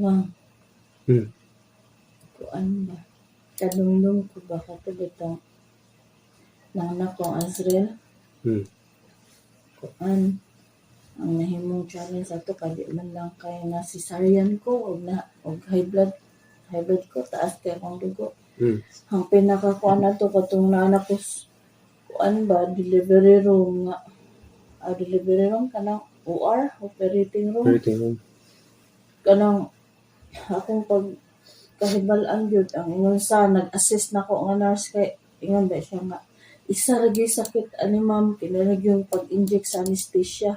Wow. Kuan ba? Kadumdum ko ba kato bitong nanganak kong Azriel? Kuan ang nahimong challenge ato kay di man lang kay na cesarean ko og na og high blood ko, taas kay akong dugo. Ang pinaka kuan ato katong naanak ko kuan ba, delivery room nga, delivery room, kanang OR, operating room. Operating room. Kanang akong pag kahibal-an gyud ang ingon sa nag-assist nako nga nurse kay ingon ba siya nga isa ra gyud sakit ani, ma'am, kini ra gyud pag-inject sa anesthesia.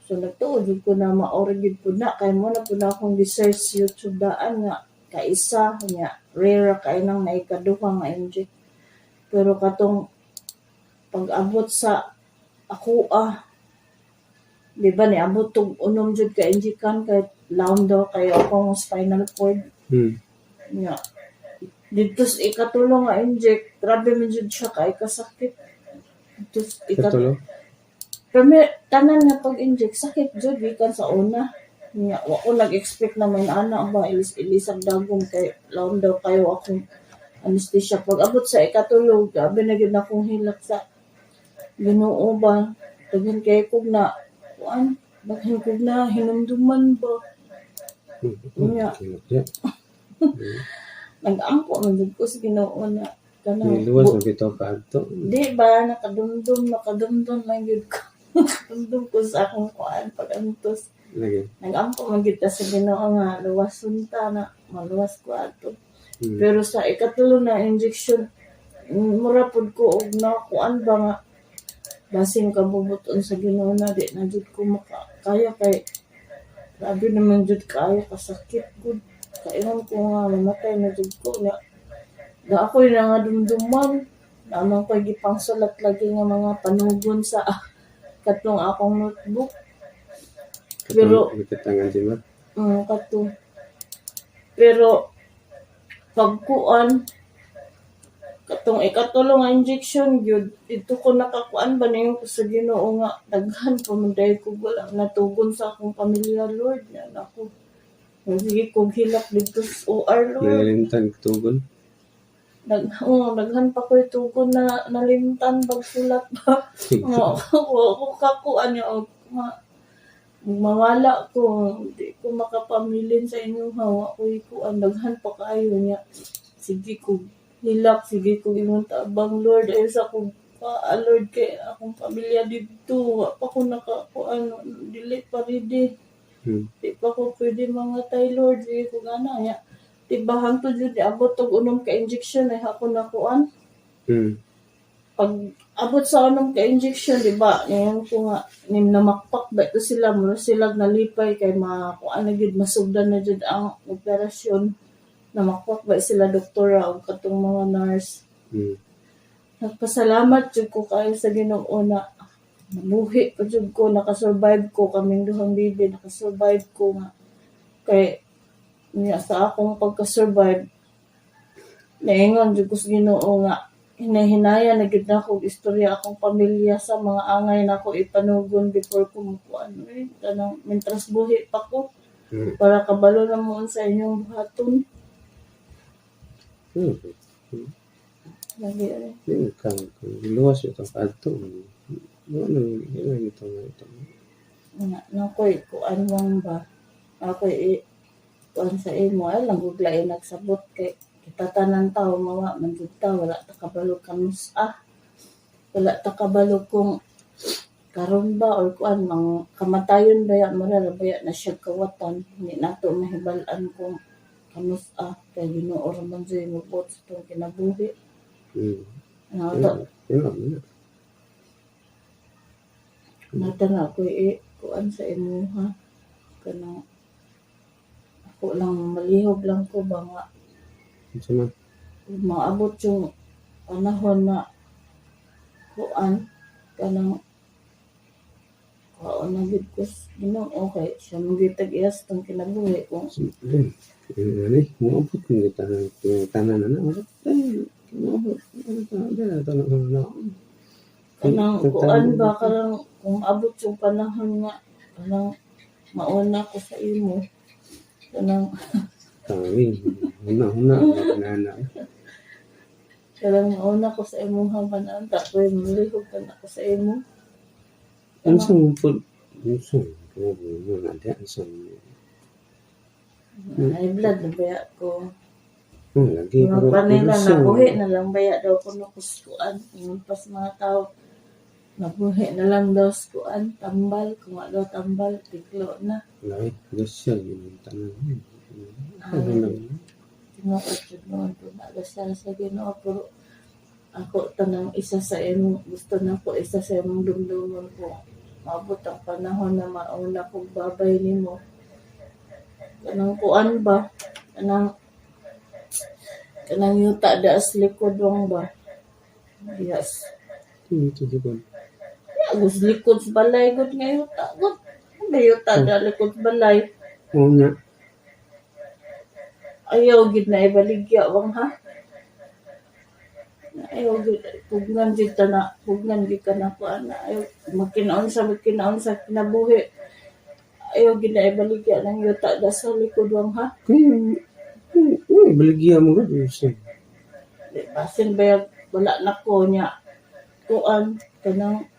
So nagtuo jud ko na mao ra gyud pud na kay mo na pud na akong gi-search sa YouTube daan nga kaisa nya rare ra kay nang naikaduha nga inject. Pero katong pag-abot sa ako, di ba niabot og unom jud ka injekan kay lawom daw kayo akong spinal cord. Nya didto sa ikatulo nga inject, grabe man jud siya kay kasakit. Didto sa Katulo. Pero may, tanan nga pag-inject sakit jud gikan sa una. Nya wa ko nag-expect na may ana ba ilis-ilisag dagom kay lawom daw kayo akong anesthesia. Pag abot sa ikatulo, grabe na gyud akong hilak sa Ginoo ba. Daghan kay kog na kuan, daghan kog na hinumduman ba. Nya. Yeah. Nag-ampo man jud ko sa Ginoo na kanang Niluwas na bitaw kaadto. Di ba nakadumdum lang gyud ko. Nakadumdum ko sa akong kuan pag-antos. Lagi. Nag-ampo man gyud ta sa Ginoo nga luwason ta na maluwas ko ato. Pero sa ikatulo na injection, mura pud ko og nakuan ba nga basin kabubuton sa Ginoo na di na jud ko makakaya kay grabe naman jud kaayo kasakit gud. Kaingon ko nga mamatay na jud ko na da ako'y nangadumduman naman ko'y gipangsulat lagi nga mga panugon sa katong akong notebook. Pero Katong tangan ba? Kato. Pero pagkuan katong ikatulo nga injection gyud didto ko nakakuan ba ningon ko sa Ginoo nga daghan pa man diay ko wala natugon sa akong pamilya, Lord, nga nako. Sige kog hilak didto sa OR, Lord. Nalimtan tugon. Oh, daghan pa ko'y tugon na nalimtan bag sulat ba. Nga wa ko kakuan niya og ma mawala ko, di ko makapamilin sa inyo ha, wa ko'y kuan, daghan pa kaayo niya. Sige ko hilak, sige ko ingon tabang, Lord, ay sa kog pa, Lord, kay akong pamilya didto, wa pa ko nakakuan, dili pa ready. Di pa ko pwede mangatay, Lord, sige ko gana niya. Di ba hangtod jud niabot og unom ka injection ay ako nakuan. Pag abot sa unom ka injection, di ba, ngayon ko nga nim namakpak ba ito sila, mura sila nalipay kay makuan na gyud, masugdan na jud ang operasyon. Namakpak ba sila doktora og katong mga nurse. Nagpasalamat jud ko kaayo sa Ginoo na nabuhi pa jud ko, nakasurvive ko, kaming duhang bibi, nakasurvive ko nga kay niya sa akong pagka-survive, naingon jud ko sa Ginoo nga hinahinaya na gyud nako og istorya akong pamilya sa mga angay nako ipanugon before ko mukuan eh, kanang mintras buhi pa ko para kabalo na mo sa inyong buhaton. Lagi eh. Di ka luwas ito kaadto. Ano ano ito nga ito. Nga nakoy kuan lang ba ako'y i kuan sa imo ay lang gud lain nagsabot kay kita tanan tawo mawa man jud ta, wala ta kabalo kanus-a, wala ta kabalo kung karon ba or kuan mang kamatayon baya, mura ra baya na siya kawatan, hindi nato mahibal-an kung kanus-a kay Ginoo ra man jud mobuot sa atong kinabuhi. Nato Yun. Nata nga ako'y i kuan sa imuha kanang ako lang malihog lang ko ba nga Unsa man? Maabot yung panahon na kuan kanang kaon na gid ko sa Ginoo kay siya man gyud tag-iya sa atong kinabuhi kung Ano eh, moabot mo kita tanan na na. Ay, moabot. Tanan na. Kanang kuan ba, kanang kung abot yung panahon nga kanang mauna ko sa imo. Kanang Tangi, huna-huna, na. Kanang mauna ko sa imuha man anta ko mulihog pa na ko sa imo. Ano sa mo po? Ano sa mo? Ano sa mo? Ay blood na baya ko. Oh, lagi. Mga Pero, panila pero sa- nabuhi na lang baya daw ko nakuskuan. Ingon pas mga tao. Nabuhi na lang daw skuan tambal kung wa daw tambal tiglo na. Lagi, gasal yun ang tanan. Ano lang? Tinuod jud noon po na gasal sa Ginoo, pero ako tanang isa sa imong gusto na ko isa sa imong dumdumon ko. Maabot ang panahon na mauna kog babay nimo. Kanang kuan ba? Kanang yuta da as likod wang ba? Yes. Ito, ito, ito. Agus likod sa balay gud nga yuta gud. Ano yuta da likod sa balay? Oo nga. Ayaw gid na ibaligya wang ha. Ayaw gid pugnan gid ta na, pugnan gid ka na ko ana. Ayaw magkinaon sa kinabuhi. Ayaw gid na ibaligya ng yuta da sa likod wang ha. Kaya, uy, baligya mo ka. Ano sa? Di basin ba wala na ko niya kuan kanang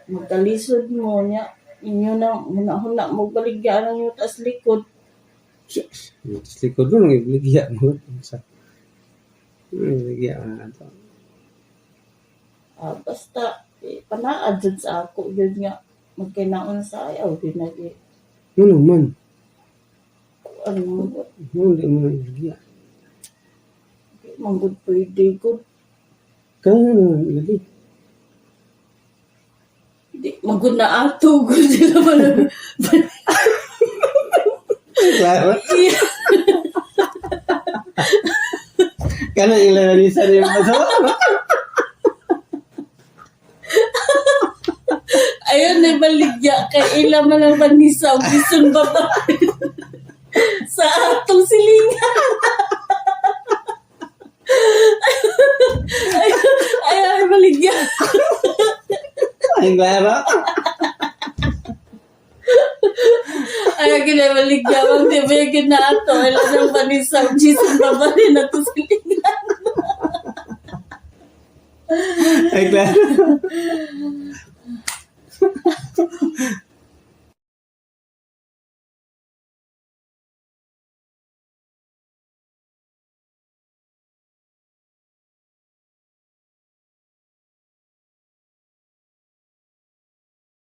magkalisod mo niya inyo na muna-huna mo baligya ng yuta sa likod. Sa likod mo, nang ibaligya mo. Ano sa? Baligya mo na ito. Ah, basta eh, panaad jud sa ako jud nga magkinaon sa ayaw gid na gi Ano man? kuan mo. Ano, hindi mo na ibaligya. Di man gud pwede gud. Kaya naman, lagi. Di man gud na ato gud sila man. Klaro. Kaya ilan na sa rin mo. Ayun na baligya kay ila man ang panisa og bisan babae sa atong silingan. Ayaw ay baligya. Ay, klaro. Ayaw ginabaligya wag di ba yung ginaato ila nang panisa og bisan babae na to silingan. Ay, klaro.